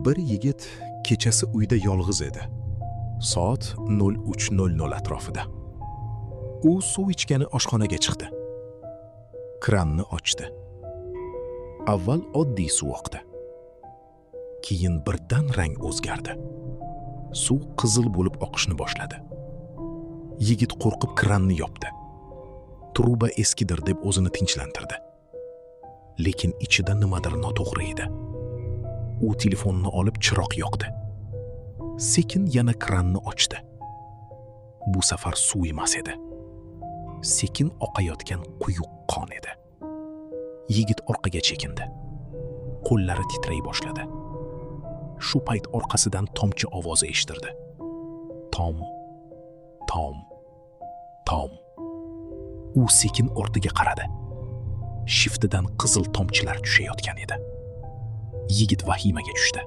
Bir yigit kechasi uyda yolg'iz edi. Soat 03:00 atrofida. U suv ichgani oshxonaga chiqdi. Kranni ochdi. Avval oddiy suv oqdi. Keyin birdan rang o'zgardi. Suv qizil bo'lib oqishni boshladi. Yigit qo'rqib kranni yopdi. Truba eskidir deb o'zini tinchlantirdi. Lekin ichida nimadir noto'g'ri edi. U telefonni olib chiroq yoqdi. Sekin yana kranni ochdi. Bu safar suv emas edi. Sekin oqayotgan quyuq qon edi. Yigit orqaga chekindi. Qo'llari titray boshladi. Shu payt orqasidan tomchi ovozi eshitildi. Tom, tom, tom. U sekin ortiga qaradi. Shiftidan qizil tomchilar tushayotgan edi. Yigit vahimaga tushdi.